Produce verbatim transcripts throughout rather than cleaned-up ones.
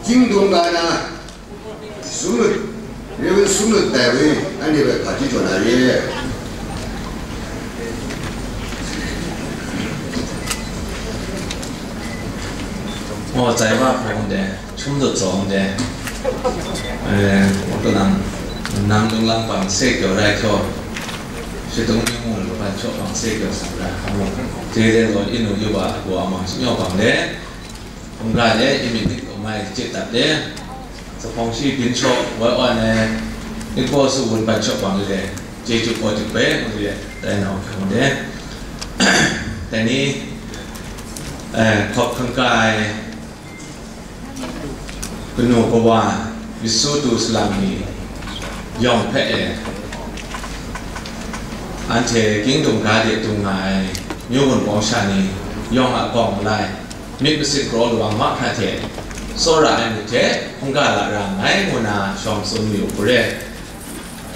Kingdom ga na sumut, rewen sumut tai we, anhte bai hpa chyeju na re. Oh, zai wa hpung de, chum dut zong de, eh, wa kanang, nang lung lang pang se kyo rai kyo, shi tung ni mu lu pan chok pang se kyo sang ra, amu, je de lo inu yu wa, wa mang shi nyo pang de, hpung ga de, imi dik lo mai chit dat de, sa hpawng shi bin chok, wai wan e, ni ko su wun pan chok pang de, je ju ko dik pe, mu de, dai nau hpung de, dai ni, eh, hkawk hkangka ai, kanu kawa, myit su tu salang ni yawng hpe e, anhte kingdom ga de dung nga ai, myu gun bawng sha ni yawng a gawng malai, myit masin kraw lawang mahkra hte tsawra ai myit hte hkungga la ra nngai ngu na shawng tsun mayu hku re.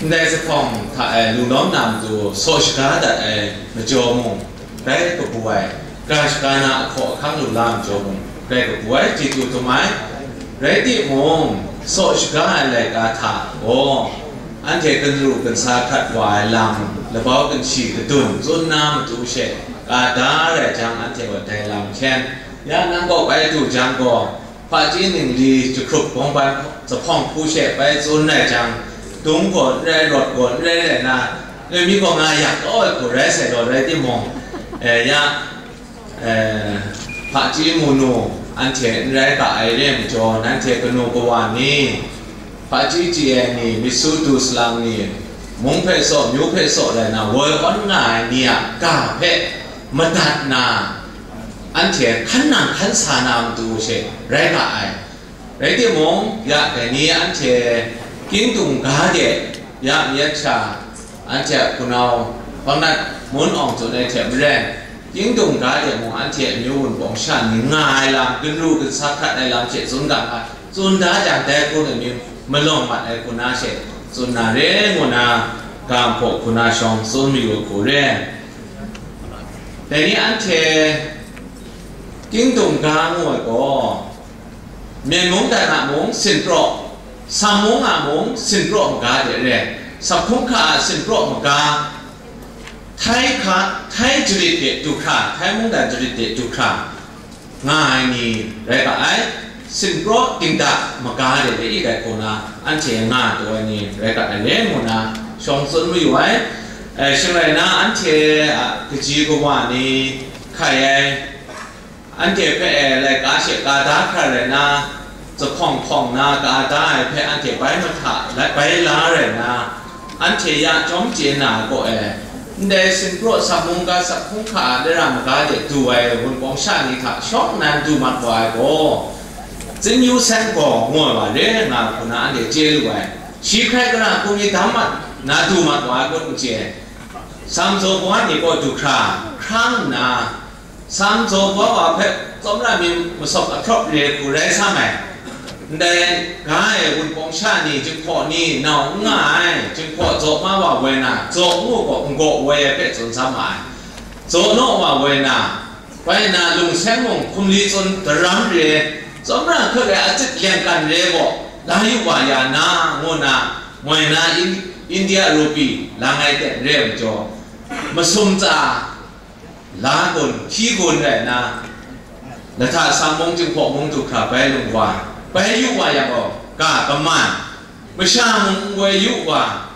Ndai zuphpawng hta e lu lawm na matu saw shaga dat ai majaw mung rai kabu ai, ga shaga na ahkaw ahkang lu la majaw mung rai kabu ai, chyeju dum ai. Rai timung, saw shaga ai laika hta gaw, anhte kanru kansa hkrat wa ai lam, labau kanshi kadun tsun na matu she, ka da rai jang, anhte gaw dai lam hkyen, ya nang kaw bai du jang gaw, hpaji ningli jahkrup bawngban zuphpawng hku she bai tsun rai jang, dung gaw n rai, rawt gaw n rai rai na, ngai mi gaw nga yak kau ai hku rai sai law, rai timung, eh, ya, eh, hpaji mu nu anhte n rai ga ai re ai majaw, nanhte kanu kawa ni, hpaji chye ai ni, myit su tu salang ni, mung hpe saw, myu hpe saw rai na, woi awn nga ai ni a ga hpe madat na, anhte hkan nang hkan sa na matu she rai ga ai. Rai timung, ya dai ni anhte kingdom ga de ya myit sha, anhte a hpunau Hpang Nat Mun Awng tsun ai hte maren, kingdom ga de mung anhte amyu wunpawng sha ni nga ai lam, ginru ginsa hkrat ai lam hte tsun ga nga, tsun da jang, dai hku na mying malawng mat ai hku na she tsun na re ngu na, ga hpaw hku na shawng tsun mayu ai hku re. Dai ni anhte kingdom ga ngu ai gaw, Myen mungdan a mung sinpraw, Sam mung a mung sinpraw maga de re, Sap hkungga a sinpraw maga, Htai hka, Htai jarit de du hkra, Htai mungdan jarit de du hkra nga ai ni rai ga ai, sinpraw dingda maga de re i rai hku na, anhte nga taw ai ni rai ga ai re ngu na, shawng tsun mayu ai. Eh, shing rai na, anhte a kaji kawa ni hkai ai, anhte hpe e laika she ka da hkra rai na, zuphpawng hpawng na ka da ai hpe anhte bai mahta, bai la rai na, anhte ya chyawm chye na ai kaw e, ndai sinpraw Sap mungga, Sap hkungga a dara maga de du ai wunpawng sha ni hta shawng nnan du mat wa ai gaw, Tsin Yu Seng gaw ngu ai wa re nga hku na anhte chye lu ai. Shi hkrai gara hku mi dam mat na du mat wa ai kun n chye. Sam zaw wa ni gaw du hkra, hkrang nna, Sam zaw wa wa hpe tsawmra mying masawp ahkrawp re hku rai sam ai. Ndai ga e wunpawng sha ni, jinghpaw ni nau n nga ai, jinghpaw zaw ma wa woi na, zaw ngu gaw n gaw woi ai hpe tsun sam ma ai. Zaw naw wa woi na, bai na lungseng mung hkumli tsun daram re, tsawmra hkut ai atsit lengkan re gaw la yu wa ya na, ngu na, moi na In-, India rupi lang ai ten re ai majaw, masum tsa, la gun, hpyi gun rai nna, lahta sang mung, jinghpaw mung du hkra bai lung wa, bai yu wa yang gaw, ga kaman, masha mung n woi yu wa,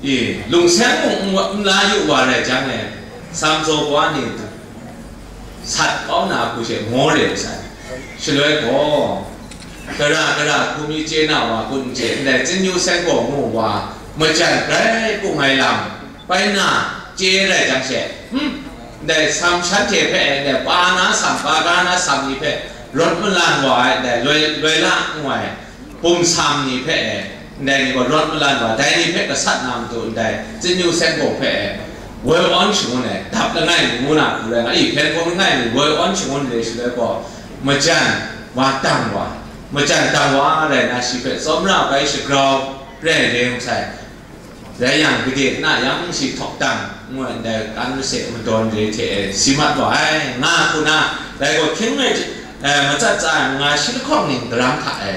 e, lungseng mung n wa, n la yu wa rai jang e, Sam zaw wa ni sat kau na hku she ngaw re ai sai. Shaloi gaw, gara gara hku mi chye na wa kun n chye, ndai Tsin Yu Seng gaw mu wa, majan grai bung ai lam, bai na chye rai jang she, hmm, ndai Sam shanhte hpe, ndai pa na Sam, pa ga na Sam ni hpe rawt malan wa ai, ndai loi, loi la n wa ai, bum Sam ni hpe, ndai ni gaw rawt malan wa, dai ni hpe gasat na matu, ndai Tsin Yu Seng gaw hpe, woi awn shangun ai, dap langai mi ngu na hku rai nga i, hpyen hkawm langai mi woi awn shangun re shaloi gaw, majan wa dang wa, majan dang wa rai na, shi hpe tsawmra bai shagrau rai re masai. Rai yang, gade na yang shi htawk dang, ngu ai ndai kan mase madawn re hte e si mat wa ai, nga hku na, dai gaw hkying e, eh, matsat tsa ai manga shi lahkawng ning daram hta e,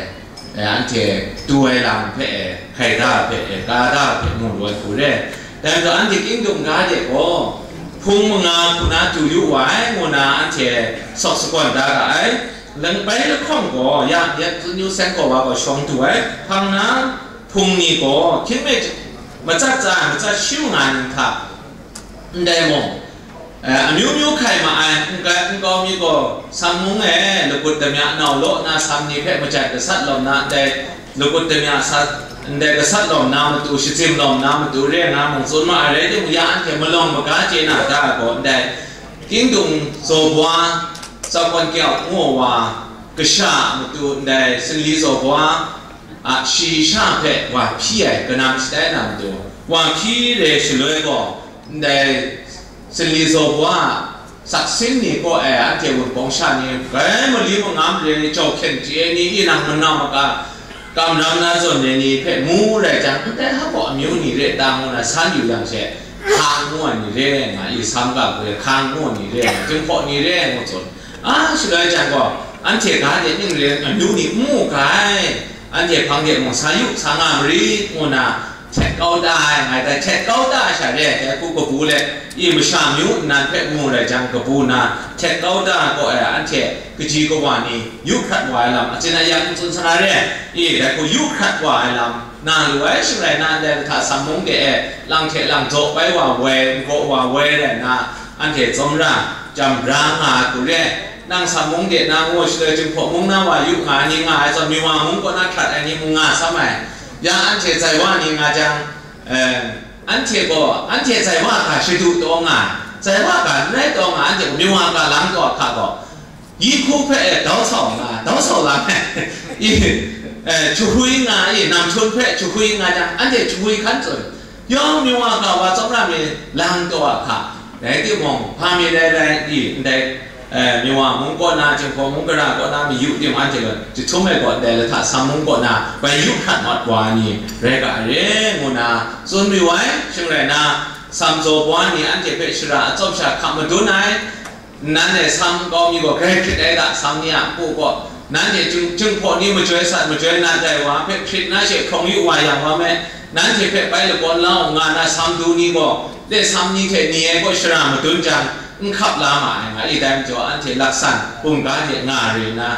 eh, anhte tu ai lam hpe e, hkai da hpe e, ka da hpe mu lu ai hku re. Dai majaw anhte kingdom ga de gaw, hpung manga hku na du yu wa ai, ngu na anhte sawk sagawn da ga ai. Lang bai lahkawng gaw, ya, ya, tsun yu seng gaw wa gaw shawng du ai, hpang na hpung ni gaw, hkying me, matsat tsa ai matsat shi manga ning hta, ndai mung, eh, amyu myu hkai ma ai, n-, nkau mi gaw, Sam mung e, lagut damya nau law na Sam ni hpe majan gasat lawm na, ndai lagut damya sa, ndai gasat lawm na matu, shazim lawm na matu re nga mung tsun ma ai rai timung, ya anhte malawng maga chye na da ai gaw, ndai kingdom zaw wa, tsawkwan kyau ngu wa, kasha a matu, ndai sinli zaw wa, a, shi sha hpe wa hpyi ai kanam shatai na matu, wa hpyi re shaloi gaw, ndai sinli zaw wa a saksin ni kaw e anhte wunpawng sha ni grai mali mangam re, jau hkyen chye ni, inang manau maka, kamram na zawn ai ni hpe mu rai jang, ndai hpa gaw amyu ni re ta ngu na san yu yang she, hka ngu ai ni re nga, i Sam ga hku e hka ngu ai ni re nga, Jinghpaw ni re ngu tsun. A shaloi jang gaw, anhte ga de ning re amyu ni n mu ga ai, anhte hpang de mung sa yu sa nga marit, ngu na htet kau da ai, ngai dai htet kau da ai sha re ai, dai hku kabu let, i masha myu nnan hpe mu rai jang kabu na, htet kau da ai kaw e, anhte kaji kawa ni yu hkrat wa ai lam, atsin ayang n tsun sa na re, i dai hku yu hkrat wa ai lam, na lu ai, shing rai na, ndai lahta Sam mung de e, lang hte lang jaw bai wa woi, n gaw wa woi rai nna, anhte tsawmra, jam bra nga ai hku re. Nang Sam mung de na ngu shaloi, Jinghpaw mung na wa yu nga ai ni nga ai zawn, Miwa mung kaw na hkrat ai ni mung nga sam ai. Ya anhte zai wa ni nga jang, eh, anhte gaw, anhte zai wa ga shadu taw nga ai, zai wa ga n rai taw nga ai, anhte gaw Miwa ga lang taw hka gaw, yi hku hpe e dau sau nga, dau sau la ai, i, eh, chahwi nga, i, nam htum hpe chahwi nga jang, anhte chahwi hkan tsun. Yawng Miwa ga wa tsawmra mi lang taw a hka, rai timung, hpa mi rai rai, i, ndai, eh, Miwa mung kaw na, Jinghpaw mung gara kaw na, mi yu tim anhte gaw, jahtum ai gaw, ndai lahta Sam mung kaw na, bai yu hkrat mat wa ai ni, rai ga ai re, ngu na, tsun mayu ai, shing rai na, Sam zaw wa ni anhte hpe shara atsawm sha hka madun ai, nnan e Sam nkau mi gaw grai hkrit ai ga, Sam ni a npu gaw, nanhte Jing-, Jinghpaw ni majoi sat majoi nat ai wa hpe hkrit na she hkrawng yu wa yang wa me, nanhte hpe bai lagawn la u nga na Sam du ni gaw, le Sam ni hte ni ai gaw shara madun jang, n hkap la ma ai nga i, dai majaw anhte laksan bumga de nga re nna,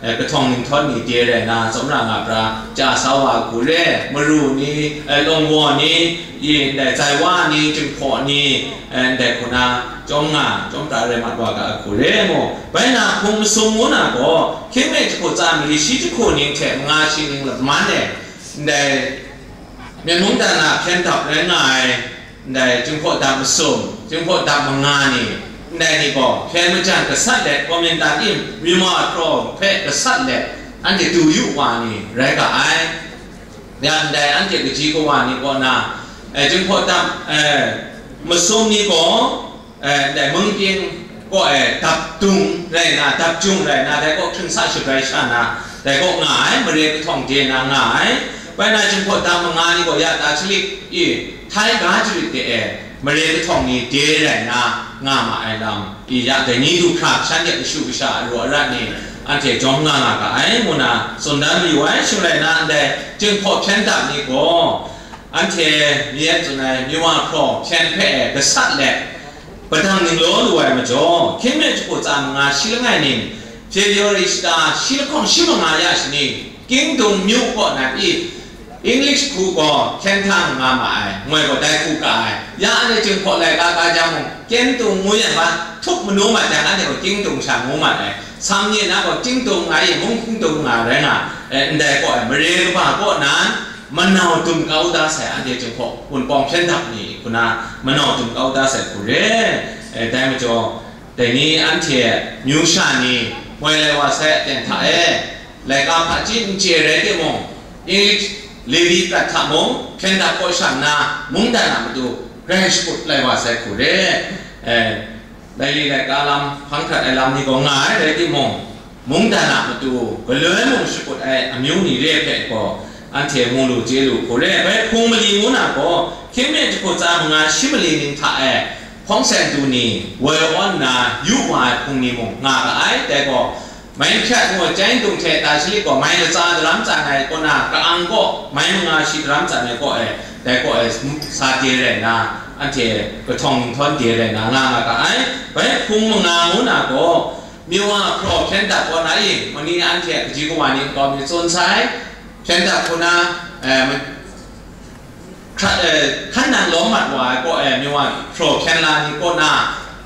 eh, kahtawng ninghtawn ni de rai na, tsawmra nga pra, ja sa wa hku re, maru ni, eh, lawngwaw ni, i ndai zai wa ni, Jinghpaw ni, eh, ndai hku na, chyawm nga, chyawm pra rai mat wa ga ai hku re mu. Bai na, hpung masum ngu na gaw, hkying me jahku tsa mali shi jahku ning hte manga shi ning laman e, ndai Myen mungdan a hpyen dap rai nga ai, ndai Jinghpaw dap masum, Jinghpaw dap manga ni, ndai ni gaw hpyen majan gasat let, Kuomintang in Myanmar hpraw hpe gasat let, anhte du yu wa ni rai ga ai. Ya ndai anhte kaji kawa ni kaw na, eh, Jinghpaw dap, eh, masum ni gaw, eh, ndai mungpying kaw e dap dung rai na, dap jung rai na, dai kaw hkringsa shabrai sha na, dai kaw nga ai, mare kahtawng de na nga ai. Bai na, Jinghpaw dap manga ni gaw ya ta chalik i, htai ga jarit de e, mare kahtawng ni de rai na, nga ma ai lam, i ya dai ni du hkra shanhte kashu kasha aru arat ni, anhte jawm nga nga ga ai, ngu na tsun dan mayu ai. Shing rai na, ndai Jinghpaw hpyen dap ni gaw, anhte mi e tsun ai, Myanmar hpraw hpyen hpe e gasat let, padang ning law lu ai majaw, hkying me jahku tsa manga shi langai ning, February shata shi lahkawng shi manga ya shani, Kingdong myu kaw nan i, English hku gaw hkyen htang nga ma ai, ngoi gaw dai hku ka ai, ya anhte Jinghpaw laika ka jang mung, Kingdong ngu yang ba, htup manu mat jang, anhte gaw Kingdong sha ngu mat ai, Sam ni na gaw Kingdong nga i, mung Kingdong nga rai nga, eh, ndai kaw ai, mare kaba kaw nan, manau dum kau da sai, anhte Jinghpaw Wunpawng hpyen dap ni hku na manau dum kau da sai hku re. Eh, dai majaw, dai ni anhte myu sha ni moi lai wa sai aten hta e, laika hpaji n chye rai timung, English Levi prat hta mung hpyen dap kaw sha nna, mungdan a matu grai shakut lai wa sai hku re. Eh, Laili laika lam hpang hkrat ai lam ni gaw nga ai rai timung, mungdan a matu galoi mung shakut ai amyu ni re hpe gaw, anhte mu lu chye lu hku re ai. Bai hpung mali ngu na gaw, hkying me jahku tsa manga shi mali ning hta e hpawng seng du ni woi awn nna yu wa ai hpung ni mung nga ga ai. Dai gaw, Mai hkyat ngu ai chyai ndung hte ta shalik gaw mai latsa daram tsan ai kaw na, ka-ang kaw mai manga shi daram tsan ai kaw e, dai kaw e sa de rai nna, anhte kahtawng nhtawm de rai nna nga nga ga ai. Bai hpung manga ngu na gaw, Miwa hpraw hpyen dap kaw na i, mani anhte kaji kawa ni nkau mi tsun sai, hpyen dap hku na, eh, ma-, hkrat, eh, hkan nang lawm mat wa ai kaw e, Miwa hpraw hpyen la ni kaw na,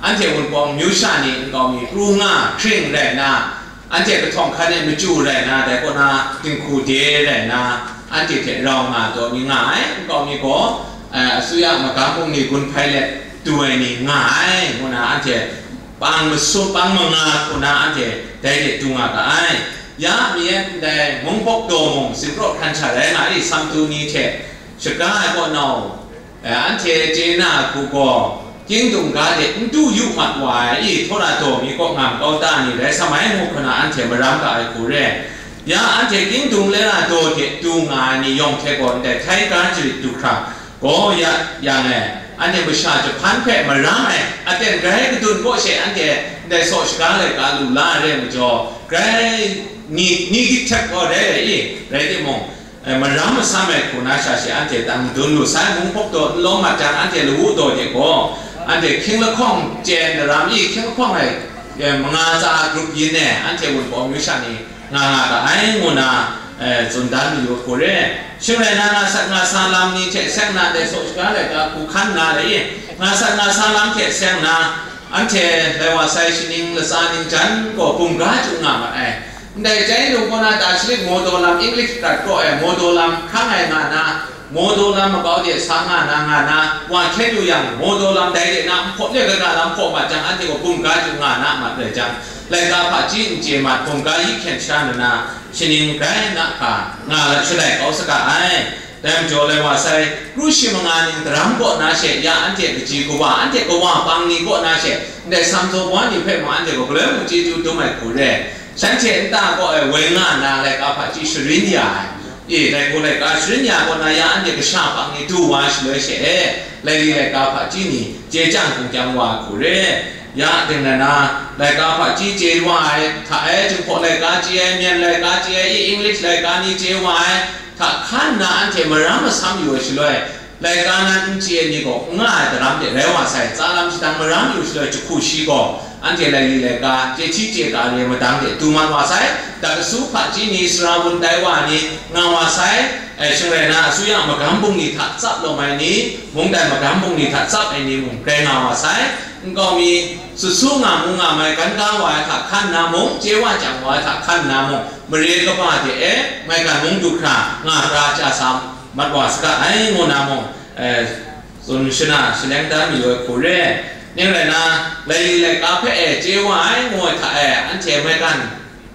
anhte Wunpawng myu sha ni nkau mi pru nga hkring rai nna, anhte kahtawng hkan e machyu rai nna, dai kaw na dinghku de rai nna, anhte hte rau nga taw mi nga ai, nkau mi gaw, eh, asuya magam bungli gun hpai let du ai ni nga ai, ngu na anhte pang masum, pang manga hku na anhte dai de du nga ga ai. Ya mi e ndai Munghpawk daw mung sinpraw hkran sha rai nga i, samtu ni hte shaga ai kaw nau, eh, anhte chye na ai hku gaw, Kingdom ga de n du yu mat wa ai i, Htawra daw mi kaw ngam kau ta ni rai sa mai ngu hku na anhte maram ga ai hku re. Ya anhte Kingdom lera daw de du nga ai ni yawng hte gaw ndai htai ga jarit du hkra gaw ya yang e, anhte masha jahpan hpe maram ai aten grai kadun kaw she anhte ndai saw shaga laika lu la ai re majaw, grai ni, ni gyit htet kaw rai ai i, rai timung, eh, maram masam ai hku na sha she anhte dang dun lu sai, Munghpawk daw n lawm mat jang, anhte lawu daw de gaw, anhte hkying lahkawng chye ai daram i, hkying lahkawng ai, eh, manga tsa grup yin e, anhte Wunpawng myu sha ni nga nga ga ai, ngu na, eh, tsun dan mayu hku re. Shing rai na, nga sat nga sa lam ni hte seng na dai saw shaga laika hku hkan na dai e, nga sat nga sa lam hte seng na, anhte lai wa sai shaning latsa ningjan gaw bum ga chyu nga ma ai. Ndai chyai ndung kaw na ta shalik Mawdaw lam, English hkrat kaw e Mawdaw lam hkang ai nga na, Mawdaw lam makau de sa nga na, nga na, wa hkyen yu yang, Mawdaw lam dai de na, nhpaw le kaga lam hpaw mat jang, anhte gaw bum ga chyu nga na mat rai jang, laika hpaji n chye mat, bum ga yi hkyen sha nna, shaning grai na hka nga shalai kau saga ai. Dai majaw, lai wa sai, kru shi manga ning daram kaw na she ya anhte kaji kawa, anhte kawa pang ni kaw na she, ndai samzaw wa ni hpe mung anhte gaw galoi mung chyeju dum ai hku re. Shanhte nta kaw e woi nga na laika hpaji sharin ya ai. E, dai gaw laika sharin ya kaw na ya anhte kasha pang ni du wa shaloi she e, laili laika hpaji ni chye chyang hkum kyang wa ai hku re. Ya ding rai na, laika hpaji chye wa ai hta e, Jinghpaw laika chye ai, Myen laika chye ai, i English laika ni chye wa ai hta hkan nna anhte maram masam yu ai shaloi, laika nan n chye ai ni gaw n nga ai daram de rai wa sai, tsa lam shadang maram yu shaloi jahku shi gaw, anhte laili laika, chye hti chye ka re madang de du mat wa sai, dak asu hpaji ni, sara wun tai wa ni nga wa sai, eh, shing rai na, asuya magam bungli hta tsap lawm ai ni, mungdan magam bungli hta tsap ai ni mung rai nga wa sai, nkau mi, sut su nga mu nga mai gan ga wa ai hta hkan na mung, chye wa chyang wa ai hta hkan na mung, mare kaba de e, maigan mung du hkra nga pra chya sa mat wa saga ai, ngu na mung, eh, tsun shana shaleng dan mayu ai hku re. Ning rai na, laili laika hpe e chye wa ai ngu ai hta e, anhte maigan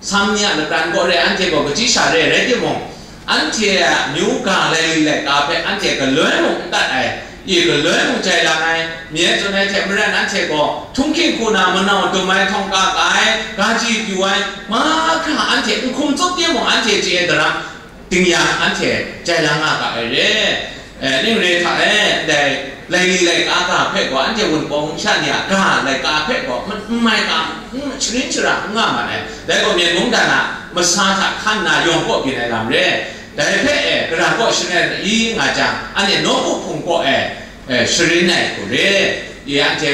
sam ni a lapran kaw re, anhte gaw kaji sha re, rai timung, anhte a myu ga laili laika hpe anhte galoi mung n dat ai, i galoi mung jai lang ai, mi e tsun ai hte maren anhte gaw htunghking hku na manau dum ai, htawng ka ka ai, gaji pyu ai, mahkra anhte n hkum tsup timung anhte chye ai daram, ding yang anhte jai lang nga ga ai re. Eh, ning re hta e, ndai laili laika ga hpe gaw anhte Wunpawng sha ni a ga laika hpe gaw n-, n mai ga, n-, sharin shara n nga mat ai. Dai gaw Myen mungdan a masa hta hkan nna yawng kaw byin ai lam re. Dai hpe e, gara kaw sharin ai i nga jang, anhte nawku hpung kaw e, eh, sharin ai hku re. I anhte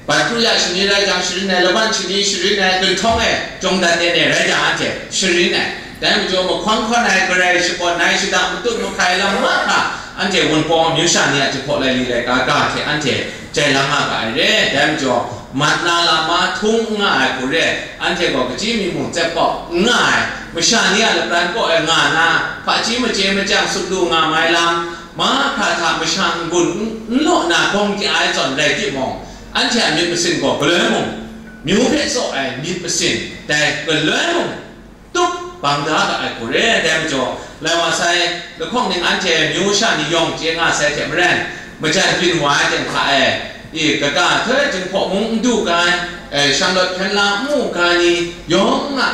Bat kru ya shani rai jang sharin ai, laban shani sharin ai, ginhtawng e jawng dan yen e rai jang anhte sharin ai. Dai majaw mahkawn hkawn ai, garai shakawn ai, shadang matut mahkai lam mahkra, anhte Wunpawng myu sha ni a jahpaw laili laika ga hte anhte jai lang nga ga ai re. Dai majaw, mat na lam ma htung n nga ai hku re, anhte gaw kaji mi mung tsep kau n nga ai, masha ni a lapran kaw e nga na, hpaji machye machyang sut lu nga mai lam, mahkra hta masha n-gun n-, n law na gawng kya ai zawn rai timung, anhte a myit masin gaw galoi mung, myu hpe tsaw ai myit masin, dai galoi mung, tup bang da ga ai hku re. Dai majaw, lai wa sai, lahkawng ning anhte myu sha ni yawng chye nga sai hte maren, majan byin wa ai ten hta e, i, kaga htoi Jinghpaw mung n du ga ai, e, shanglawt hpyen la n mu ga ni yawng a,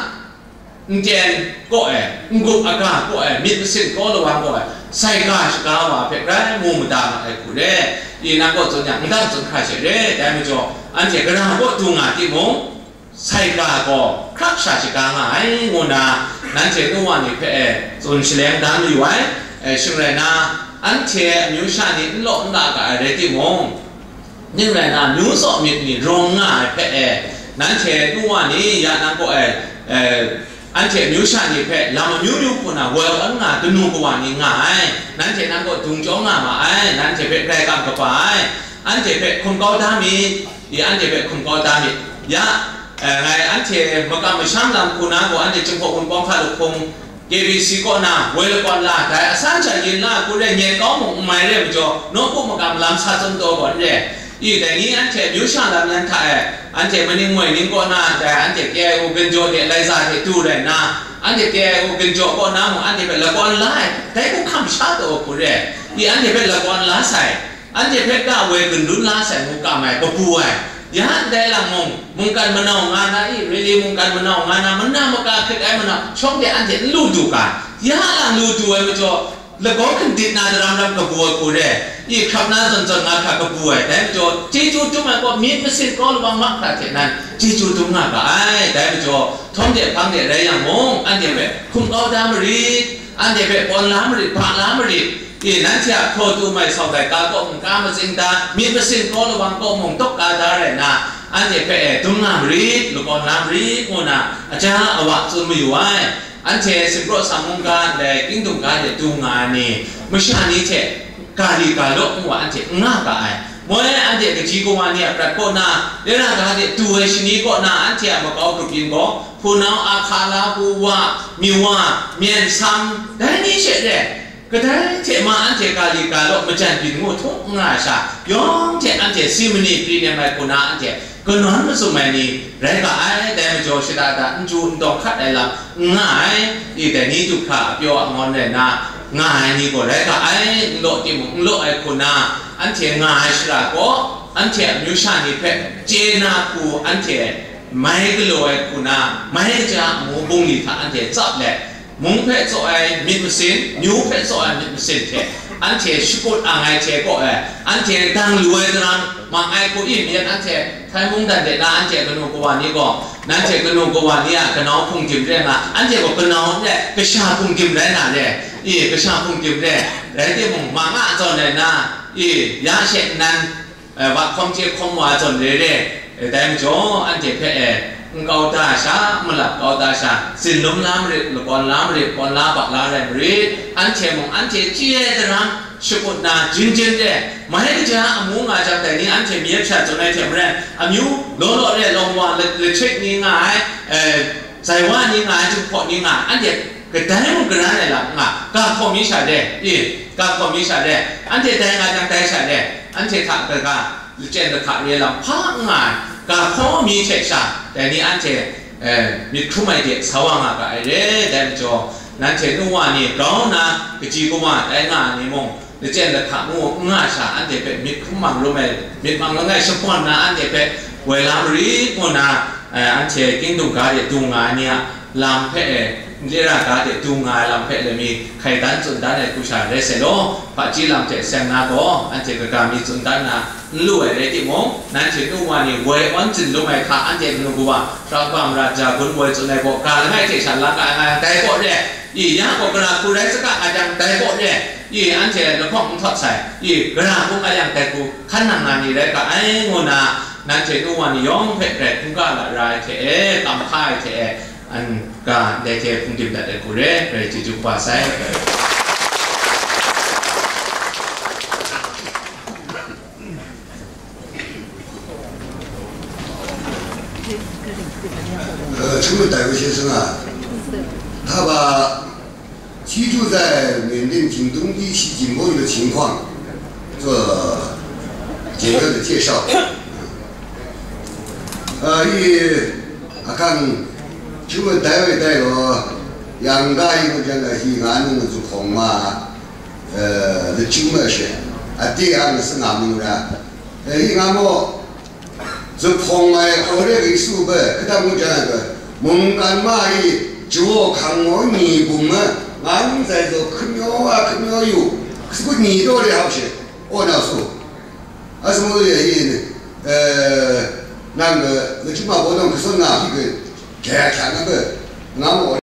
n ten kaw e, n-gup aga kaw e, myit masin kaw lawang kaw e, sai ga shaga wa hpe grai mu mada ma ai hku re. I, nang kaw tsun yang, n dang tsun hkra she re, dai majaw, anhte gara kaw du nga timung, sai ga gaw hkrak sha shaga nga ai, ngu nna nanhte nu wa ni hpe e tsun shaleng da mayu ai. E, shing rai nna, anhte amyu sha ni n law n la ga ai rai timung, ning rai nna, amyu tsaw myit ni rawng nga ai hpe e, nanhte nu wa ni ya nang kaw e, e, anhte amyu sha ni hpe lam amyu myu hku na woi awn nga kanu kawa ni nga ai, nanhte nang kaw dung chyawm nga ma ai, nanhte hpe grai kam kaba ai, anhte hpe hkum kau da myit, i, anhte hpe hkum kau da myit. Ya, eh, ngai anhte makam masham lam hku na gaw, anhte Jinghpaw Wunpawng hka lup hpung K B C kaw na woi lakawn la, dai asan sha yin la hku rai nyen kau mung n mai re majaw, nawku makam lam sa tsun taw gaw n re. I, dai ni anhte amyu sha lam yan hta e, anhte maning moi ning kaw na, dai anhte K I O ginjaw de laiza hte du rai nna, anhte K I O ginjaw kaw na mung anhte hpe lakawn la ai, dai hku hkam sha taw hku re. I, anhte hpe lakawn la sai, anhte hpe ga woi gun dun la sai ngu kam ai, kabu ai. Ya ndai lang mung, mungkan manau nga na i, rili mungkan manau nga na, mana maka hkrit ai manau, shawng de anhte n lu du ga, ya lang lu du ai majaw, lagaw hkindit na daram ram kabu ai hku re, i hkrap na zawn zawn nga hkra kabu ai, dai majaw, chyeju dum ai kaw myit masin kau labang mahkra hte nan, chyeju dum nga ga ai, dai majaw, htawm de hpang de rai yang mung, anhte hpe hkum kau da marit, anhte hpe pawn la marit, ba la marit, i, nanhte a hkraw tu mai sau dai ga kaw mung ka matsing da, myit masin kau labang kaw mung tawk ka da rai nna, anhte hpe e dum nga marit, lakawn la marit, ngu nna, aja awa tsun mayu ai. Anhte Sinpraw Sam mungga ndai Kingdom ga de du nga ai ni, masha ni hte ga li ga law ngu wa anhte n nga ga ai. Moi anhte kaji kawa ni a prat kaw na, dera ga de du ai shani kaw na anhte a makau grup yin gaw, hpunau, ahka, lahu, wa, miwa, myen, sam, dai ni she re. Kadai hte ma anhte ga li ga law majan byin ngu htum n nga ai sha, yawng hte anhte si mani pri nem ai hku na anhte kanawn mazum ai ni rai ga ai, dai majaw shada da n chyu n dawng hkat ai lam n nga ai, i dai ni du hkra a pyaw a ngawn rai na nga ai ni gaw rai ga ai, n law timung n law ai hku na anhte nga ai shara gaw, anhte amyu sha ni hpe chye na hku anhte mai galaw ai hku na, mai kaja amu bungli hta anhte tsap let, mung hpe tsaw ai myit masin, myu hpe tsaw ai myit masin hte anhte shakut ang ai hte kaw e, anhte dang lu ai daram mang ai hku i myit anhte Htai mungdan de na anhte kanu kawa ni gaw, nanhte kanu kawa ni a kanau hpungdim re nga, anhte gaw kanau n rai, kasha hpungdim rai na re, i, kasha hpungdim re, rai timung, mang a zawn rai na, i, ya she nnan, eh, wa hkawm chye hkawm wa zawn re re, eh, dai majaw, anhte hpe, eh, n kau da sha, n malap kau da sha, tsinlum la marit, lakawn la marit, kawn la bak la rai marit, anhte mung anhte chye ai daram, shakut na, jin jin re, mai kaja amu nga jang dai ni anhte myit sha tsun ai hte maren, amyu law law re, lawng wa, la-, lachik ni nga ai, eh, zaiwa ni nga ai, jinghpaw ni nga ai, anhte kadai mung karan ai lam nga, ga hkaw mi sha re, i, ga hkaw mi sha re, anhte dai nga jang dai sha re, anhte hta kaga, lachyen lahka re lam hpa n nga ai, ga hkaw mi hte sha, dai ni anhte, eh, myit hkrum ai de sa wa nga ga ai re, dai majaw, nanhte nu wa ni grau nna kaji kawa tai nga ai ni mung, lachyen lahka ngu n nga sha, anhte hpe myit hkrum mang rum ai, myit mang langai shapawng na anhte hpe woi la marit ngu nna, eh, anhte kingdom ga de dung nga ai ni a lam hpe, eh, ndera ga de dung nga ai lam hpe lami hkai dan tsun dan ai hku sha rai sai law, hpaji lam hte seng na gaw, anhte kaga mi tsun dan na n lu ai rai timung, nanhte nu wa ni woi awn tsin lum ai hka, anhte kanu kawa, Rabam Raja gun woi tsun ai gaw, ga langai hte sha lang ai nga yang dai gaw re, i, ya gaw gara hku rai saga nga jang dai gaw re, i, anhte lahkawng n htawt sai, i, gara hku nga yang dai hku hkan nang na ni rai ga ai, ngu nna, nanhte nu wa ni yawng hpe grai hkungga lara ai hte e, kam hka ai hte e, an ga ndai hte hpungdim dat ai hku re, grai chyeju kaba sai. 呃，这位戴维先生啊，他把居住在缅甸景东地区景颇县的情况做简要的介绍。呃，一，啊，看，这位戴维带了，养大一个将来，一俺们做空嘛，呃，的经验是，啊，第二个是俺们的，呃，一俺们 Zuphpawng ai hkawhte Yesu hpe kadam kau jang ai hpe, mungkan ma e jaw hkang maw ni bum ai, ngang ndai zaw hkamyaw a hkamyaw yu, sagu ni taw de hkau she, aw na su. A samu de e, Nang gaw, machyi ma baw nawng hkrit nga hpyi gaw, jai a hkya na gaw, nga ma gaw,